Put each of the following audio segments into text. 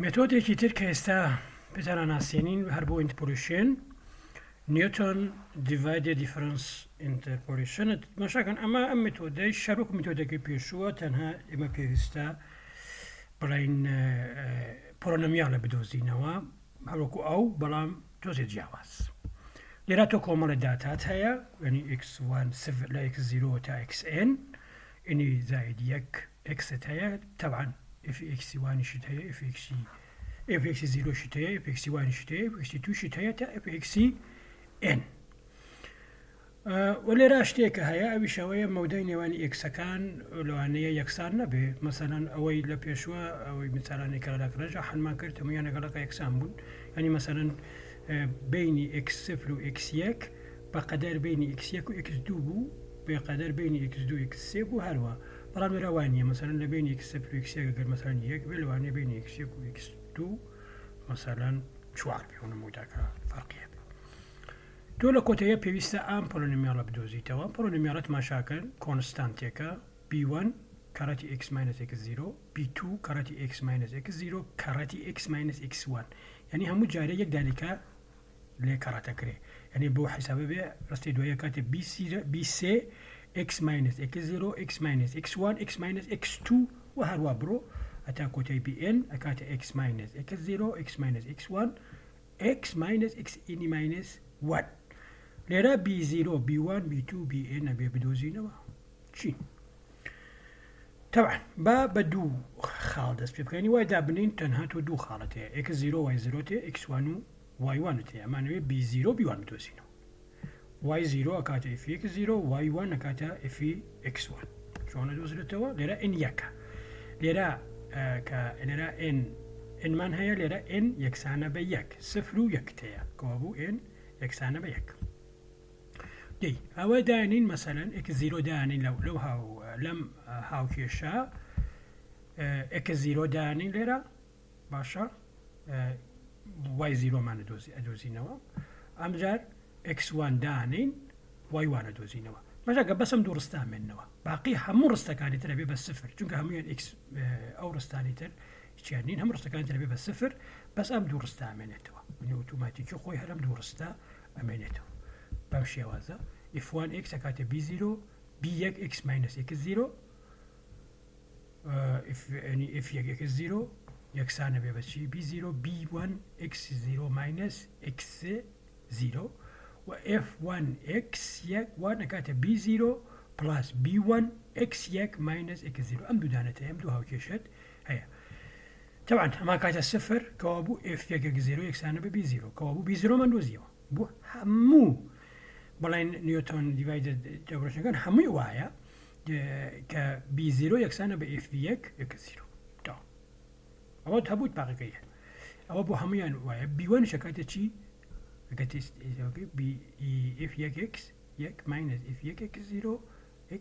مێتۆدێکی تر کە ئێستا پێتان ئەناسێنین هەر بۆ interpolation Newton divided difference interpolation مەشاکەن ئەمە ئەم مێتۆدەی شەروک مێتۆدەکەی پێشووە تەنها ئێمە پێویستە بڵین polynomial ە بدۆزینەوە هەروەکو ئەو بەڵام تۆزێ جیاواز لێرا تۆ کۆمەڵە داتات هەیە ینی x1 سفر لە x0 تا xn n ی زائد یەک x ت هەیە تەبعەن f x ی one یشت هەیە f x ی f x ی zero شت هەیە f x ی one یشت هەیە f x ی two شت هەیە تا f x ی n و لێرا شتێکە هەیە ئەویش ئەوەیە مەودای نێوانی x ەکان لەوانەیە یەکسان نەبێ مەسەلەن ئەوەی لە پێشوە ئەوەی مثالانی کە لە ڕێژە حلمان کرد هەمویان لەگەڵەکە یەکسان بوون ینی مەسەلەن بینی x صفر و x یەک بەقەدەر بینی x یەک و x دوو بوو بێقەدەر بینی x دوو x سێ بوو هەروە بەڵام لێرە وا نییە مەسەلەن لە بینی x صفر و x یەک گەر مەسەلەن یەک بێ لەوانەیە بینی x یەک و x دوو مەسەلەن چوار بێ و نموودەکە فەرقی هەبێ تۆ لە کۆتاییا پێویستە ئەم polynomial ە بدۆزیتەوە. ئەم polynomial ە تماشاکەن constant ێکە b one کەڕەتی x minus x zero b two کەڕەتی x minus x zero کەڕەتی x minus x one یعنی هەموو جارێ یەک دانیکە لێ کەڕەتەکرێ یعنی بۆ حیسابە بێ ڕستی دوایە کاتێ b b سێ x minus x zero x minus x one x minus x two و هەروە بڕۆ هەتا کۆتای b n ئەکاتە x minus x zero x minus x one x minus x n ی minus one لێرە b zero b one b two b n ئەبێ بدۆزینەوە چین تەبعەن با بە دوو خاڵ دەست پێ بکەین وای دابنین تەنها تۆ دوو خاڵت هەیە x zero y zero تێ x one و y one تێ ئەمانەوێ b zero b one بدۆزینەوە y zero ئەکاتە f x zero y one ئەکاتە f x one چۆنە دۆزرێتەوە لێرە n یەکە لێرە کە لێرە n n مان هەیە لێرە n یەکسانە بە یەک سفر و یەک تەیە کەوابوو n یەکسانە بە یەک دەی ئەوە دانین مەسەلەن x zero دانین لەو لەو هاو لەم هاوکێشە x zero دانین لێرە باشە y zero مان ئەدۆزینەوە ئەمجار x one دانین y one ئەدۆزینەوە مەژەگە بەسم دوو ڕستە ئەمێننەوە باقی هەموو ڕستەکانی تر ئەبێ بە سفر چونکە هەمویان x ئەو ڕستانی تر هیچیان نین هەموو ڕستەکانی تر ئەبێ بە سفر بەس ئەم دوو ڕستە ئەمێنێتەوە من ئۆتۆماتیکی خۆی هەر ئەم دوو ڕستە ئەمێنێتەوە بەم شێوازە f1 x ئەکاتە b0 b1 x minus x0 ینی f یەک x zero یەکسانە بێ بەچی b zero b one x zero minus x zero و f one x یەک one ئەکاتە b zero plus b one x یەک minus x zero ئەم دوو دانەتە ئەم دوو هاوکێشەت هەیە طبعا ئەما کاتە سفر کەوا بوو f یەک x zero یەکسانە بە b zero کەوا بوو b zero مان دۆزیەوە بۆ هەموو بڵێن Newton divided دەورەکان هەمووی وایە کە b zero یەکسانە بە f یەک x zero تەواو ئەوە هەبوو باقەکەی ئەوە بۆ هەمویان وایە b one یش ئەکاتە چی b f یەک x یەک minus f یەک x zero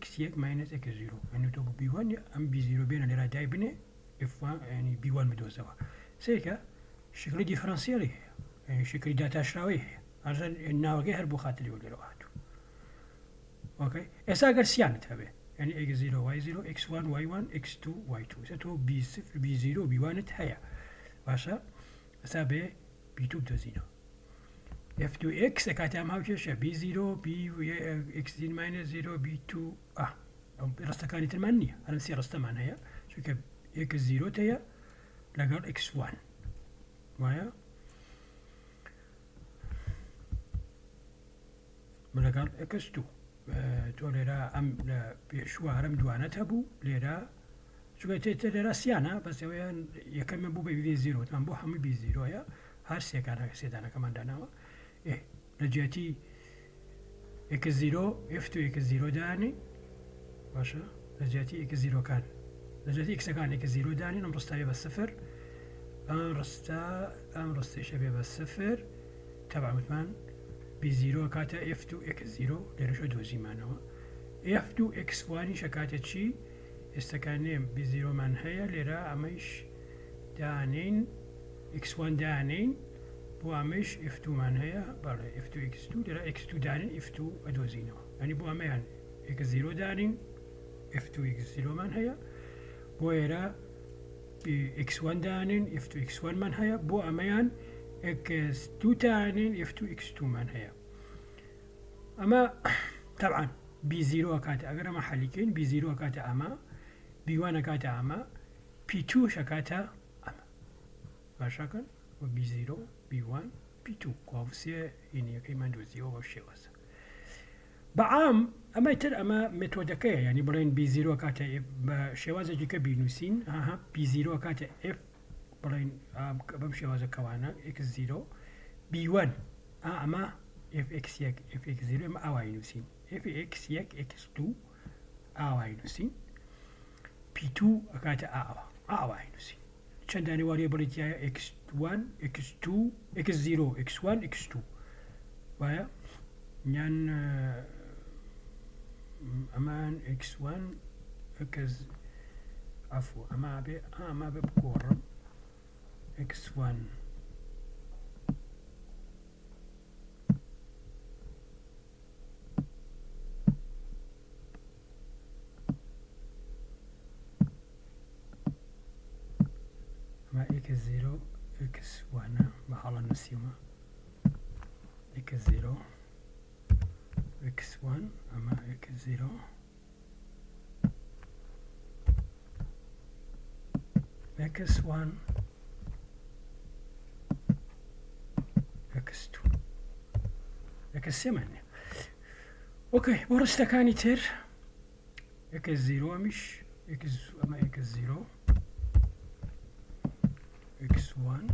x یەک minus x zero ئەنی تۆ بۆ b one ئەم b zero بێنە لێرا دای بنێ f ینی b one بدۆزەوە سێکە شکلی دیفرانسیەلی هەیە شکلی داتاشراوەی هەیە ئەرزان ناوەکەی هەر بۆ خاتری لێرەوە هاتوو okay ئێستا گەر سیانت هەبێ یعنی x zero y zero x one y one x two y two ئێستا تۆ b سفر b zero b one ت هەیە باشە ئێستا بێ b two بدۆزینەوە f two x ئەکاتە ئەم هاوکێشە b zero b x زین minus zero b two ئا ڕستەکانی ترمان نییە هەرم سێ ڕستەمان هەیە چونکە x zero ت هەیە لەگەڵ x one وایە لەگەڵ x two تۆ لێرە ئەم لە پێشووە هەرم دوانەت هەبوو لێرە چونکە تێتە لێرە سیانە بەس ئەوەیان یەکەمیان بوو بە b zero تمان بۆ هەمووی b zero یە هەر سێکانە سێدانەکەمان داناوە ئێ لە جیاتی x zero f two x zero دانێ باشە لە جیاتی x zero کان لە جیاتی x ەکان x zero دانێن ئەم ڕستایە بە سفر ئەم ڕستە ئەم ڕستەیشە بێ بە سفر تەبعەن وتمان b zero ئەکاتە f two x zero لێرەشە دۆزیمانەوە f two x one یش ئەکاتە چی ئێستەکانێ b zero مان هەیە لێرە ئەمەیش دانین x one دانین بۆ ئەمەیش f two مان هەیە بەڵێ f two x two لێرە x two دانین f two ئەدۆزینەوە ئەنی بۆ ئەمەیان x zero دانین f two x zero مان هەیە بۆ ئێرە. X one دانێن F two X one مان هەیە بۆ ئەمەیان X two دانێن F two X two مان هەیە ئەمە تەبعەن B zero ئەکاتە ئەگەر ئەمە حەلیکەین B zero ئەکاتە ئەمە B one ئەکاتە ئەمە P two ش ئەکاتە ئەمە باشەکەن و B zero B one P two کواوسێ هینیەکەیمان دۆزیەوە بەو شێوازە بەعام ئەمەی تر ئەمە مێتۆدەکەیە یانی بڵێن B zero کاتە بە شێوازێکی کە بینوسین ئەها B zero کاتە F بڵێن بەم شێوازە کەوانە X zero B one ئا ئەمە F X یەک F X zero ئەمە ئاوای نووسین F X یەک X دوو ئاوای نووسین P two ئەکاتە ئاوا ئاوای نووسین چەند دانەی واریە بڵێ تایە X one X two X zero X one X two وایە یان ئەمان X one X عفو ئەمە بێ ئەمە بێ بگۆڕم X one ئەمە X zero X one ە بە هەڵە نووسیومە X zero X one ئەمە X zero X one X two X سێمان نیە okay بۆ ڕستەکانی تر X zero ئەمیش X ئەمە X zero X one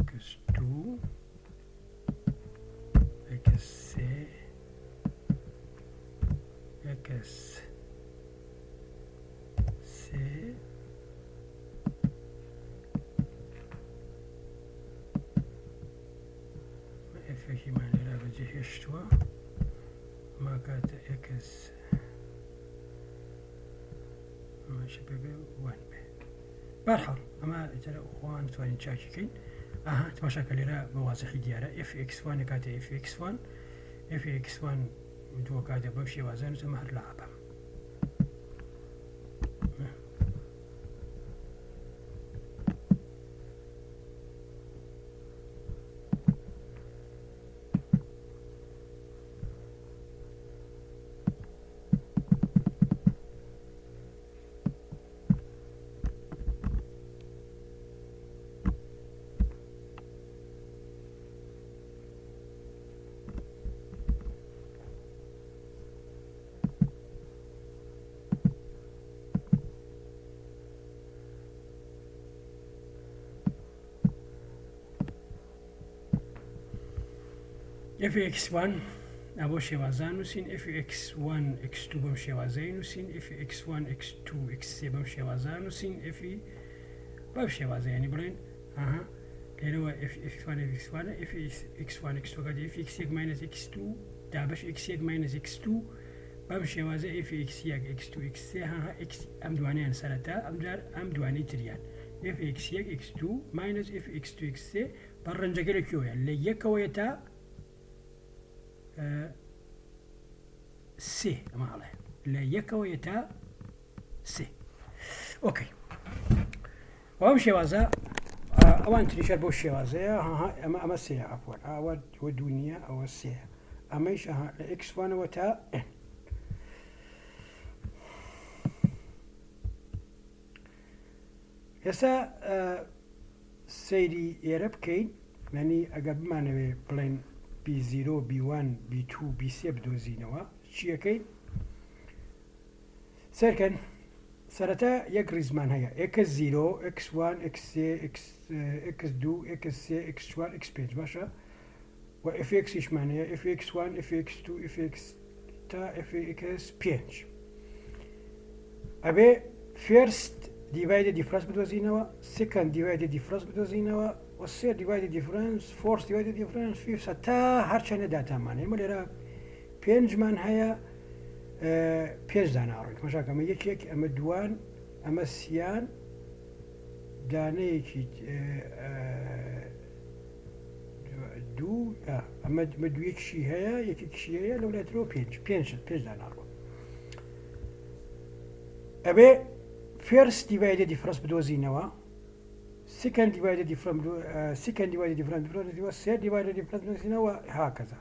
X دوو X سێ X سێ F ێکیمان لێرە بەجێ هێشتووە ماکاتە X ئەمەشە پێ بێ one بێ بەرحاڵ ئەمە ئیتر خۆمان بتوانین چاکی کەین ئەها تماشاکە لێرە بە وازحی دیارە F X one کاتە F X one F X one دووە کاتە بەم شێوازە نووسەمە هەر لە ئەبەم FX1 ئەبۆ شێوازان نووسین FX1 X2 بەم شێوازەی نووسین FX1 X2 X3 بەم شێوازان نووسین F بەم شێوازە ینی بڵێن ئەها لێرەوە FX1 FX1 FX1 X2 کات FX1 minus X2 دابش X1 minus X2 بەم شێوازە FX1 X2 X3 ها X ئەم دوانیان سەرەتا ئەمجار ئەم دوانی تریان FX1 X2 minus FX2 X3 بە range ەکە لە کوێوەیە لە یەکەوەیە تا سێ ئەمە ئەڵێ لە یەکەوەیە تا سێ okay ئەم شێوازە ئەوان تریشەر بۆ شێوازەیە ئەمە ئەمە سێ عفوەن ئەوە دنیا ئەوە سێ ئەمەیش لە X one ەوە تا N ئێستا سەیری ئێرە بکەین یانی ئەگەر بمانەوێ بڵێن B zero B one B two B سێ بدۆزینەوە چیەکەین سەرکەن سەرەتا یەک ڕیزمان هەیە X zero X one X سێ X دوو X سێ X چوار X پێنج باشە و F X یشمان هەیە F X one F X two F X تا F X پێنج ئەبێ first divided difference بدۆزینەوە second divided difference بدۆزینەوە و third divided difference fourth divided difference fifth تا هەرچەنە داتامان ئێمە لێرە پێنجمان هەیە پێنج دانە ئەڕۆین تماشاکە ئەمە یەکێک ئەمە دووان ئەمە سیان دانەیەکی دوو ئەمە دوویەکشی هەیە یەکێکشی هەیە لەو لای ترەوە پێنج پێنج پێنج دانە ئەڕۆن. ئەبێ first divided difference بدۆزینەوە second divided difference second divided difference بدۆزینەوە third divided difference بدۆزینەوە هاکەزا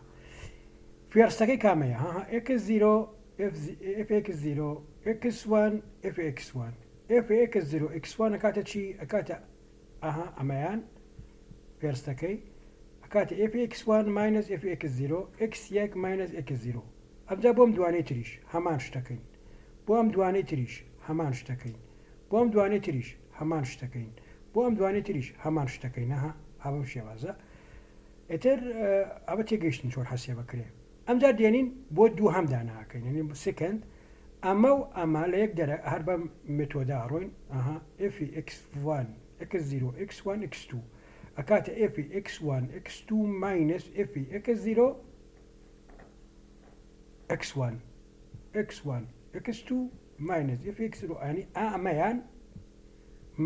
first ەکەی کامەیە ها x zero f x zero x one f x one f x zero x one ئەکاتە چی ئەکاتە ئەها ئەمەیان first ەکەی ئەکاتە f x one minus f x zero x یەک minus x zero ئەمجا بۆم دوانەی تریش هەمان شتەکەین بۆ ئەم دوانەی تریش هەمان شتەکەین بۆ ئەم دوانەی تریش هەمان شتەکەین بۆ ئەم دوانەی تریش هەمان شتەکەین ئەها ئا بەم شێوازە ئیتر ئەوە تێگەیشتن چۆن حەسێبە کرێ ئەمجار دێنین بۆ دووهەم داناکەین یعنی second ئەمە و ئەمە لە یەک دەرە هەر بەم method ە ڕۆین ئەها f x1 x0 x1 x2 ئەکاتە f x1 x2 minus f x0 x1 x1 x2 minus f x0 ئەنی ئەمەیان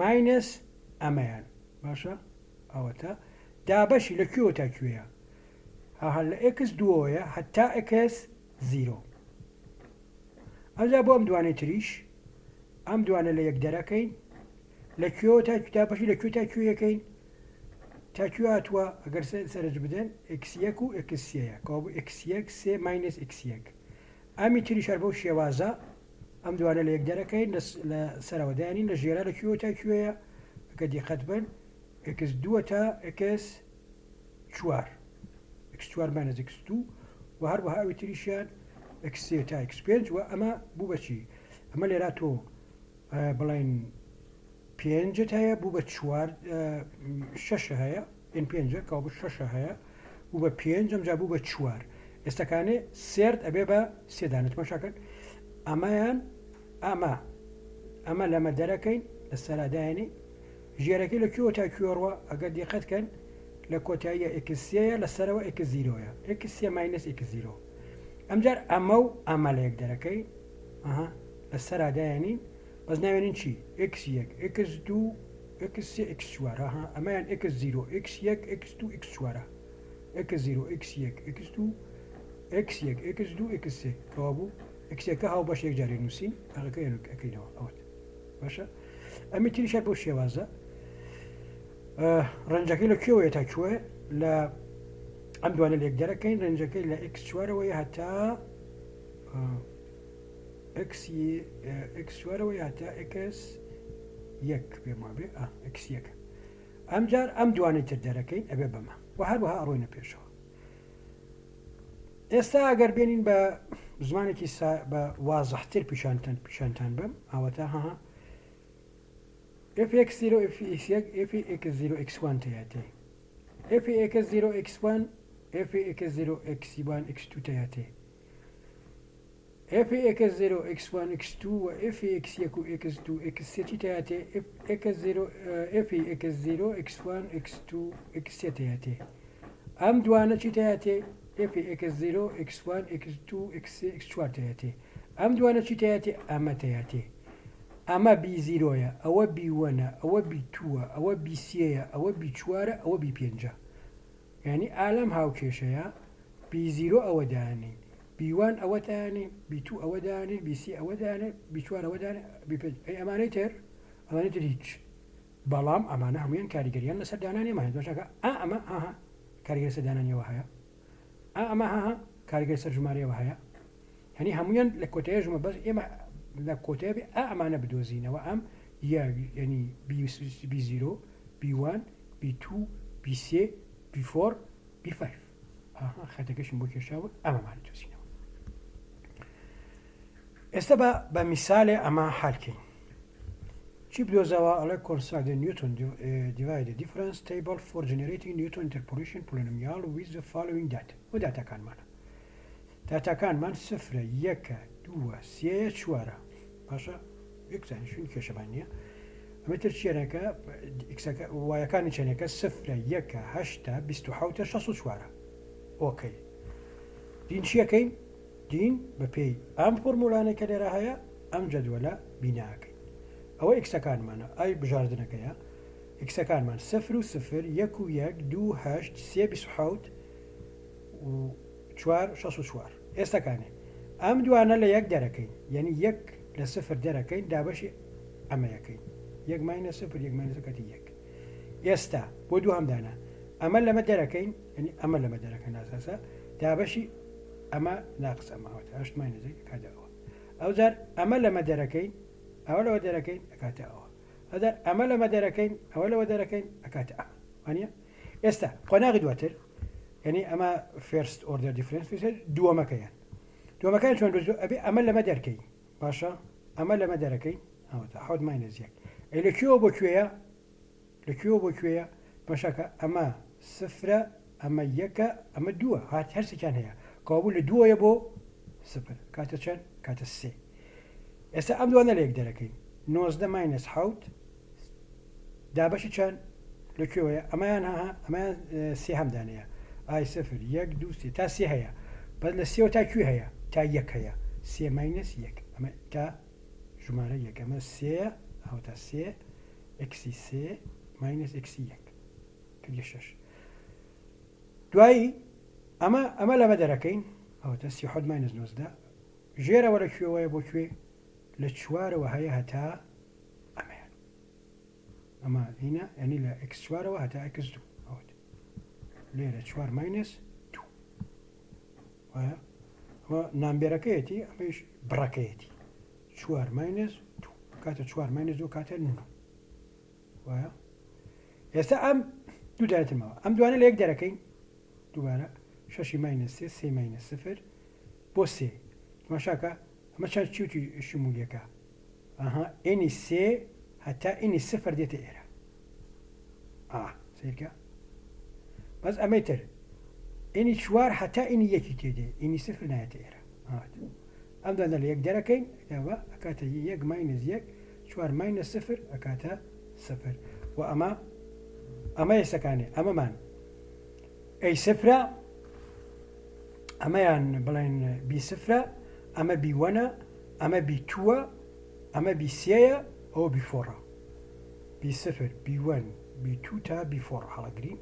minus ئەمەیان باشە ئەوەتە دابەشی لە کوێوە تا کوێیە هەها لە x دووەوەیە هەتا x zero ئەوجا بۆ ئەم دوانەی تریش ئەم دوانە لە یەک دەرەکەین لە کوێوە تا دابەشی لە کوێ تا کوێیەکەین تا کوێ هاتووە ئەگەر سەرنج بدەن x یەک و x سێیە کەوابوو x یەک سێ minus x یەک ئەمی تریش هەر بەو شێوازە ئەم دوانە لە یەک دەرەکەین لە سەرەوە دایانین لە ژێرا لە کوێوە تا کوێیە ئەگەر دیقەت بن x دووە تا x چوار x چوار minus x دوو و هەروەها ئەوی تریشیان x سێ تا x پێنج و ئەمە بوو بە چی ئەمە لێرا تۆ بڵێن پێنجت هەیە بوو بە چوار شەشە هەیە n پێنجە کەوا بوو شەشە هەیە بوو بە پێنج ئەمجا بوو بە چوار ئێستاکانێ third ئەبێ بە سێ دانە تماشاکەن ئەمەیان ئەمە ئەمە لەمە دەرەکەین لە سەرادایانی ژێرەکەی لە کوێوە تا کوێڕوە ئەگەر دیقەت کەن لە کۆتاییە x سێیە لە سەرەوە x zero یە x سێ minus x zero ئەمجار ئەمە و ئەمە لە یەک دەرەکەی ئەها لە سەرا دایەنین بەس ناوێنین چی x یەک x دوو x سێ x چوار ئەها ئەمەیان x zero x یەک x دوو x چوارە x zero x یەک x دوو x یەک x دوو x سێ کەوابوو x ەکە هاوبەش یەک جارێ نووسین ئەغەکە ئەکەینەوە ئەوەت باشە ئەمی تریش هەر بەو شێوازە range ەکەی لە کوێوەیە تا کوێ لە ئەم دوانە لێک دەرەکەین range ەکەی لە x چوارەوەی هەتا x x چوارەوەی هەتا x یەک پێم وابێ x یەک ئەمجار ئەم دوانەی تر دەرەکەین ئەبێ بەمە و هەروەها ئەڕۆینە پێشەوە ئێستا ئەگەر بێنین بە زمانێکی بە وازحتر پیشانتان پیشانتان بم ئاوەتا ها fx0 fx1 fx0 x1 تەیاتێ fx0 x1 fx0 x1 x2 تەیاتێ fx0 x1 x2 و fx1 و x2 x3 چی تەیاتێ fx0 fx0 x1 x2 x3 تەیاتێ ئەم دوانە چی تەیاتێ fx0 x1 x2 x3 x4 تەیاتێ ئەم دوانە چی تەیاتێ ئەمە تەیاتێ ئەمە b zero یە ئەوە b one ە ئەوە b two ە ئەوە b سێیە ئەوە b چوارە ئەوە b پێنجە یانی ئالەم هاوکێشەیە b zero ئەوە دانین b one ئەوە دانین b two ئەوە دانین b سێ ئەوە دانێ b چوار ئەوە دانێ b پێنج ئەی ئەمانەی تر ئەمانەی تر هیچ بەڵام ئەمانە هەمویان کاریگەریان لەسەر دانانی ئەمە هەیە باشەکە ئا ئەمە ئاها کاریگەری سەر دانانیەوە هەیە ئا ئەمە هاها کاریگەری سەر ژمارەیەوە هەیە یعنی هەمویان لە کۆتایی ژمە بەس ئێمە لە کۆتایی بێ ئا ئەمانە بدۆزینەوە ئەم یا یعنی b zero b one b two b سێ b four b five ئاها خەتەکەشم بۆ کێشاوە ئەمەمان دۆزینەوە ئێستا بە بە میسالێ ئەمە حالکەین چی بدۆزەوە ئەڵێ construct the Newton divided difference table for generating Newton interpolation polynomial with the following data و داتاکانمانە داتاکانمان سفرە یەکە دووە سێیە چوارە باشە یەکسانی شوین کێشەمان نییە ئەمە تر چێنەکە ئیکسەکە وایەکانی چێنەکە سفرە یەکە هەشتا 27 64 okay دین چیەکەین دین بەپێی ئەم فۆرمولانەی کە لێرە هەیە ئەم جەدوەلە بیناکەین ئەوە ئیکسەکانمانە ئای بژاردنەکەیە ئیکسەکانمان سفر و سفر یەک و یەک دوو هەشت سێ 27 و چوار 64 ئێستاکانێ ئەم دوانە لە یەک دەرەکەین یعنی یەک لە سفر دەرەکەین دابەشی ئەمە یەکەین یەک minus سفر یەک minus کاتی یەک. ئێستا بۆ دووهەم دانە ئەمە لەمە دەرەکەین یعنی ئەمە لەمە دەرەکەن ئاساسە دابەشی ئەمە ناقس ئەمە ئەوەتە هەشت minus یەک ئەکاتە ئەوە. ئەوجار ئەمە لەمە دەرەکەین ئەوە لەوە دەرەکەین ئەکاتە ئەوە. ئەوجار ئەمە لەمە دەرەکەین ئەوە لەوە دەرەکەین ئەکاتە ئەمە. وانە؟ ئێستا قۆناغی دواتر یعنی ئەمە first order difference دووەمەکەیان دووەمەکان چۆن دروست ئەبێ ئەمە لەمە دەرکەی باشە ئەمە لەمە دەرەکەی ئەوەتا حەوت minus یەک ئەی لە کوێوە بۆ کوێیە لە کوێوە بۆ کوێیە بەشەکە ئەمە سفرە ئەمە یەکە ئەمە دووە هات هەرسێکیان هەیە کەوابوو لە دووەیە بۆ سفر کاتە چەند کاتە سێ ئێستا ئەم دوانە لە یەک دەرەکەین 19 minus حەوت دابەشی چەند لە کوێوەیە ئەمەیان ها ئەمەیان سێهەم دانەیە ئای سفر یەک دوو سێ تا سێ هەیە بەس لە سێوە تا کوێ هەیە تا یەک هەیە سێ minus یەک ئەمە تا ژمارە یەک ئەمە سێ ئەوە تا سێ x ی سێ minus x ی یەک کردی شەش دوایی ئەمە ئەمە لەمە دەرەکەین ئەوەتە 37 minus 19 ژێرەوە لە کوێوەیە بۆ کوێ لە چوارەوە هەیە هەتا ئەمەیان ئەمە هینە یعنی لە x چوارەوە هەتا x دوو ئەوەت لێرە چوار minus دوو وایە ئەمە number ەکەیەتی ئەمەیش بڕەکەیەتی چوار minus دوو کاتە چوار minus دوو کاتە نۆ وایە ئێستا ئەم دوو دانەتر ماوە ئەم دوانە لە یەک دەرەکەین دووبارە شەشی minus سێ سێ minus سفر بۆ سێ تماشاکە ئەمە چەند چی و چی شمولیەکە ئەها n ی سێ هەتا n ی سفر دێتە ئێرە ئا سیرکە بەس ئەمەی تر n ی چوار هەتا n ی یەکی تێدێ n ی سفر نایەتە ئێرە هات ئەم دانە لە یەک دەرەکەین ئەوە ئەکاتە یەک minus یەک چوار minus سفر ئەکاتە سفر و ئەمە ئەمە ئێسەکانێ ئەمەمان a سفرە ئەمەیان بڵێن b سفرە ئەمە b one ە ئەمە b two ە ئەمە b سێیە ئەوە b four ە b سفر b one b two تا b four هەڵەگرین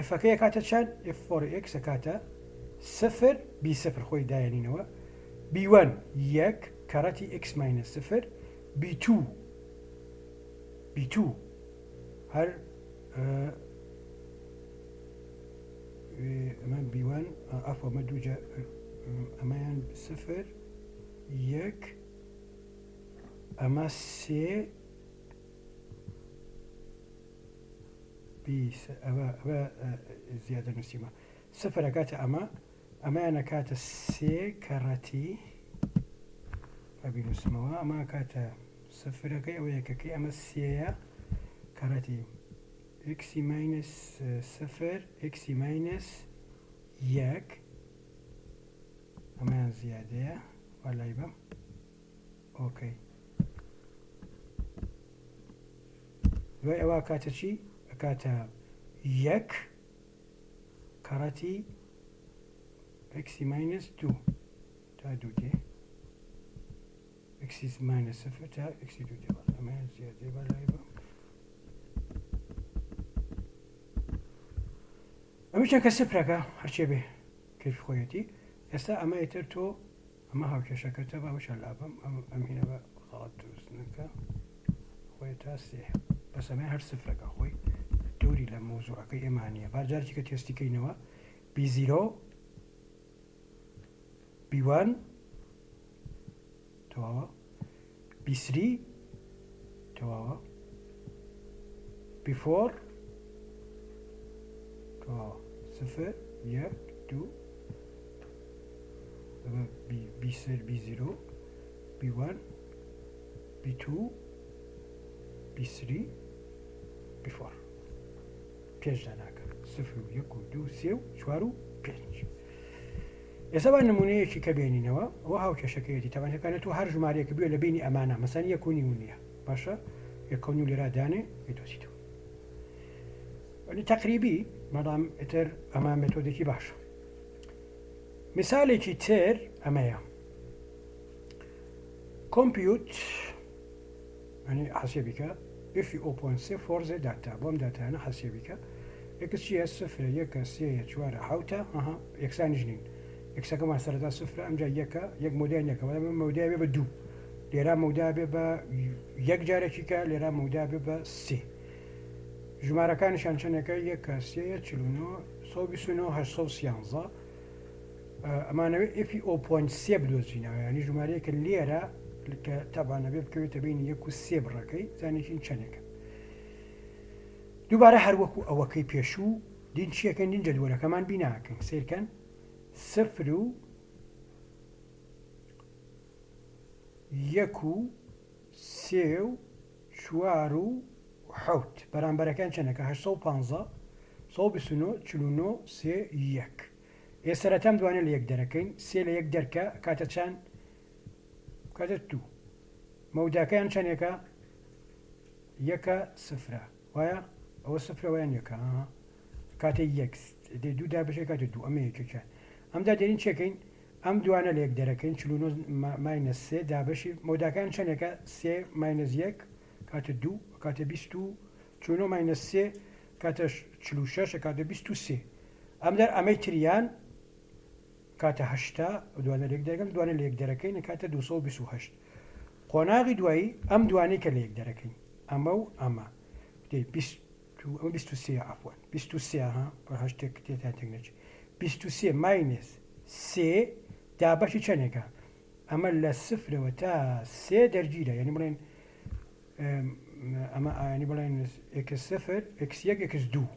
f ەکەی ئەکاتە چەند؟ f for x ئەکاتە سفر b سفر خۆی دایەنینەوە b one یەک کەڕەتی x minus سفر b two b two هەر ئەمە b one عەفوە ئەمە دووجە ئەمەیان سفر یەک ئەمە سێ b ئەوە ئەوە زیادە نووسیمە سفر ئەکاتە ئەمە ئەمەیان ئەکاتە سێ کەڕەتی با بینووسمەوە ئەمە ئەکاتە سفرەکەی ئەوە یەکەکەی ئەمە سێیە کەڕەتی x ی minus سفر x ی minus یەک ئەمەیان زیادەیە با لای بەم okay دوای ئەوە ئەکاتە چی؟ ئەکاتە یەک کەڕەتی x ی minus دوو تا دوو دێ x ی minus سفر تا x ی دوو دێ ئەمەیان زیادەیە با لای بەم ئەمەشیان کە سفرەکە هەرچێ بێ کەیفی خۆیەتی ئێستا ئەمە ئیتر تۆ ئەمە هاوکێشەکەتە با ئەوشان لابەم ئەم ئەم هینە بە غەڵەت دروست نەکە خۆی تا سێ بەس ئەمە هەر سفرەکە خۆی دووری لە مەوزوعەکەی ئێمە نییە با جارێکی کە تێستی کەینەوە b zero b one تەواوە b three تەواوە b four تەواوە سفر یەک دوو b b سر b zero b one b two b three b four پێنج داناکە سفر و یەک و دوو سێ و چوار و پێنج ئێستا با نمونەیەکی کە بێنینەوە ئەوە هاوکێشەکەیەتی تەبعەن تۆ هەر ژمارەیەک بوێ لە بینی ئەمانە مەسەن یەک و نیو نییە باشە یەک و نیو لێرا دانێ ئەیدۆزیتەوە یعنی تەقریبی بەڵام ئیتر ئەمە مێتۆدێکی باشە مثالێکی تر ئەمەیە compute یعنی حەسێبیکە if you open سێ for the data بۆم داتایانە حەسێبیکە x چییە سفرە یەکە سێیە چوارە حوتە ئەها یەکسانیش نین x ەکەمان سەرەتا سفرە ئەمجا یەکە یەک مۆدای یەکە بەڵام مەودای بێ بە دوو. لێرا مەودا بێ بە یەک جارێکی کە لێرا مەودا بێ بە سێ. ژمارەکانیشان چەندێکە؟ یەکە سێیە 49 129 813. ئەمانەوێ f ی o point سێ بدۆزینەوە، یانی ژمارەیەکە لێرە کە تەبعەن ئەبێ بکەوێتە بینی یەک و سێ بڕەکەی زانێکین چەندێکە. دووبارە هەر وەکو ئەوەکەی پێشوو دین چیەکەن دین جەدوەلەکەمان بیناکەین سیرکەن سفر و یەک و سێ و چوار و حەوت بەرامبەرەکان چەندەکە 815 129 49 سێ یەک. ئێ سەرەتا ئەم دوانە لە یەک دەرەکەین سێ لە یەک دەرکە کاتە چەند کاتە دوو مەوداکەیان چەندێکە یەکە سفرە وایە ئەوە سفرە وایان یەکە کاتە یەک دێ دوو دابشێ کاتە دوو ئەمە یەکێکیان ئەمدا دێنین چێکەین ئەم دوانە لە یەک دەرەکەین 49 minus سێ دابەشی مەوداکان چەندێکە سێ minus یەک کاتە دوو کاتە 20 و 49 minus سێ کاتە 46 کاتە 23 ئەم دەر ئەمەی تریان کاتە 80 دوانە لێک دەرەکەم دوانە لە یەک دەرەکەین کاتە 228 قۆناغی دوایی ئەم دوانەی کە لە یەک دەرەکەین ئەمە و ئەمە دەی 20 ئەمە 23 عەفوەن 23 ها بە هەشتێک تێتان تێک نەچێت 23 minus سێ دابەشی چەندێکە ئەمە لە سفرەوە تا سێ دەرگیرە یعنی بڵێن ئەمە ئاینی بڵێن x سفر x یەک x دوو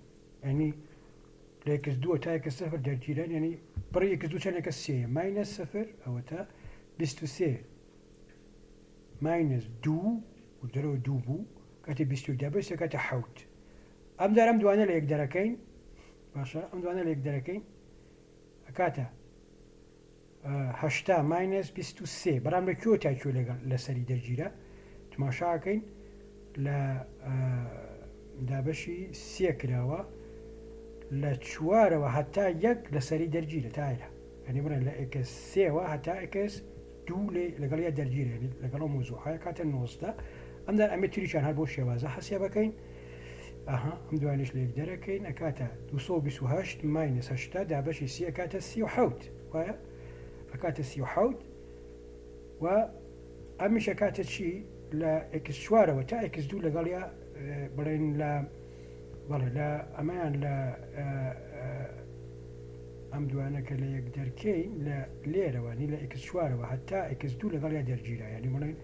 ینی لە x دووە تا x سفر دەرگیرن ینی بڕی x دوو چەندێکە سێ minus سفر ئەوە تا 23 minus دوو و دەرەوە دوو بوو کاتێ 21 دابەش سێ کاتە حەوت ئەم جار ئەم دوانە لە یەک دەرەکەین باشە ئەم دوانە لە یەک دەرەکەین ئەکاتە 80 minus 23 بەڵام لە کوێ تا کوێ لەگەڵ لەسەری دەرگیرە تماشاکەین لە دابەشی سێ کراوە لە چوارەوە هەتا یەک لەسەری دەرگیرە تایرە یعنی بڵێن لە x سێوە هەتا x دوو لێ لەگەڵ یا دەرگیرە یعنی لەگەڵ ئەو مەوزوعە کاتە 19 ئەم دار ئەمە تریشان هەر بۆ شێوازە حەسێبەکەین ئەها ئەم دوانیش لە یەک دەرەکەین ئەکاتە 228 minus 80 دابەشی سی ئەکاتە 37 وایە ئەکاتە 37 و ئەمیش ئەکاتە چی لە x چوارەوە تا x دوو لەگەڵیا بڵێن لە بەڵێ لە ئەمەیان لە ئەم دوانە کە لە یەک دەرکەین لە لێرەوە نی لە x چوارەوە هەتا x دوو لەگەڵیا دەرگیرا یعنی بڵێن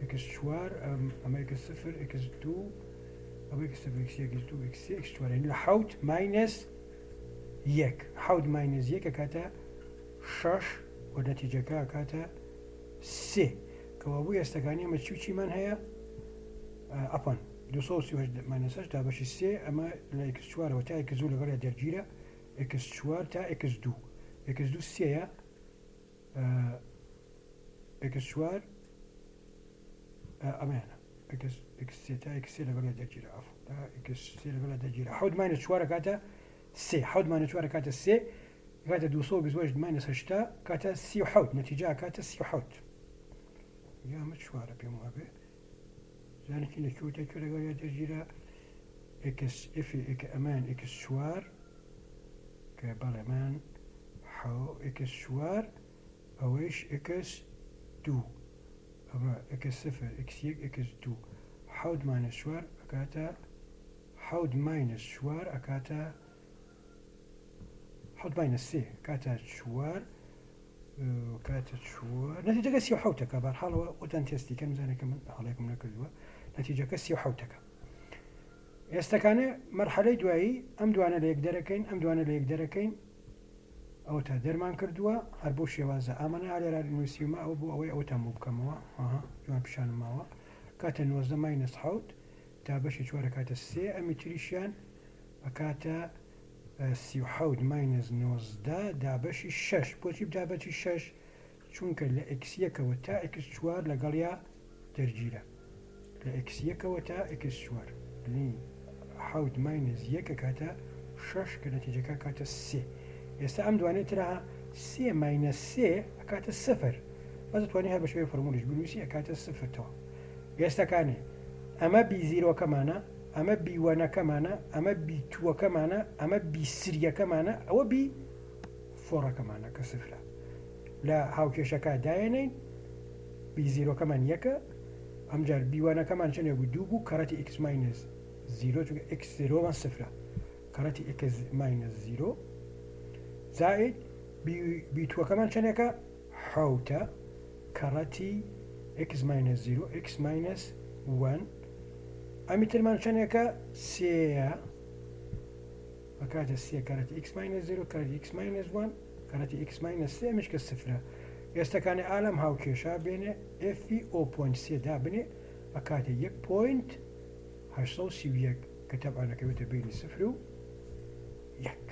x چوار ئەمە x سفر x دوو ئەمە x سفر x یەک x دوو x سێ x چوار یعنی لە حەوت minus یەک حەوت minus یەک ئەکاتە شەش و نەتیجەکە ئەکاتە سێ کەوابوو ئێستەکانی ئەمە چی و چیمان هەیە ئەپەن 238 minus هەشت دابەشی سێ ئەمە لە x چوارەوە تا x دوو لەگەڵیا دەرگیرە x چوار تا x دوو x دوو سێیە x چوار ئەمەیانە x x سێ تا x سێ لەگەڵیا دەرگیرە عەفو تا x سێ لەگەڵیا دەرگیرە حەوت minus چوارە کاتە سێ حەوت minus چوارە کاتە سێ کاتە 228 minus هەشتا کاتە 37 نەتیجە کاتە 37 یا ئەمە چوارە پێم وابێ زانێکی لە کوێ تا کوێ لەگەڵیا دەرگیرە x f ئێک ئەمان x چوار کە بەڵێ ئەمان حەو x چوار ئەوەیش x دوو ئەمە x سفر x یەک x دوو حەوت minus چوار ئەکاتە حەوت minus چوار ئەکاتە حەوت minus سێ کاتە چوار کاتە چوار نەتیجەکە 37ەکە بەرحاڵەوە خۆتان تێستی کەن بزانە کە من هەڵێکم نەکردووە نەتیجەکە 37ەکە ئێستەکانە مەرحەلەی دوایی ئەم دوانە لە یەک دەرەکەین ئەم دوانە لە یەک دەرەکەین ئەوە تا دەرمان کردووە هەر بۆ شێوازە ئامانە ئالێرا نووسیومە ئەوە بۆ ئەوەی ئەوتان بۆ بکەمەوە جوان پیشانم ماوە کاتە 19 minus حەوت تا بەشی چوارە کاتە سێ ئەمی تریشیان ئەکاتە 37 minus 19 دابەشی شەش بۆچی دابەشی شەش چونکە لە x یەکەوە تا x چوار لەگەڵیا دەرگیرە لە x یەکەوە تا x چوار لی حەوت minus یەک ئەکاتە شەش کە نەتیجەکە ئەکاتە سێ ئێستا ئەم دوانەی ترا سێ minus سێ ئەکاتە سفر بەس دەتوانی هەر بە شێوەی فەرمولیش بنووسی ئەکاتە سفر تەواو ئێستاکانێ ئەمە b zero کەمانە ئەمە b one ەکەمانە ئەمە b two ەکەمانە ئەمە b three یەکەمانە ئەوە b four ەکەمانە کە سفرە لە هاوکێشەکە دایەنین. B zero کەمان یەکە ئەمجار B one ەکەمان چەندێک بوو دوو بوو کەڕەتی x minus zero چونکە x zero مان سفرە کەڕەتی x minus zero زائد B two ەکەمان چەندێکە حوتە کەڕەتی x minus zero x minus one ئەمی ترمان چەندێکە سێیە ئەکاتە سێ کەرەتی x minus zero کەرەتی x minus one کەرەتی x minus سێ ئەمیش کە سفرە ئێستەکانێ ئالەم هاوکێشە بێنێ F ی o point سێ دابنێ ئەکاتە یەک point 831 کە تەبعەن ئەکەوێتە بەینی سفر و یەک.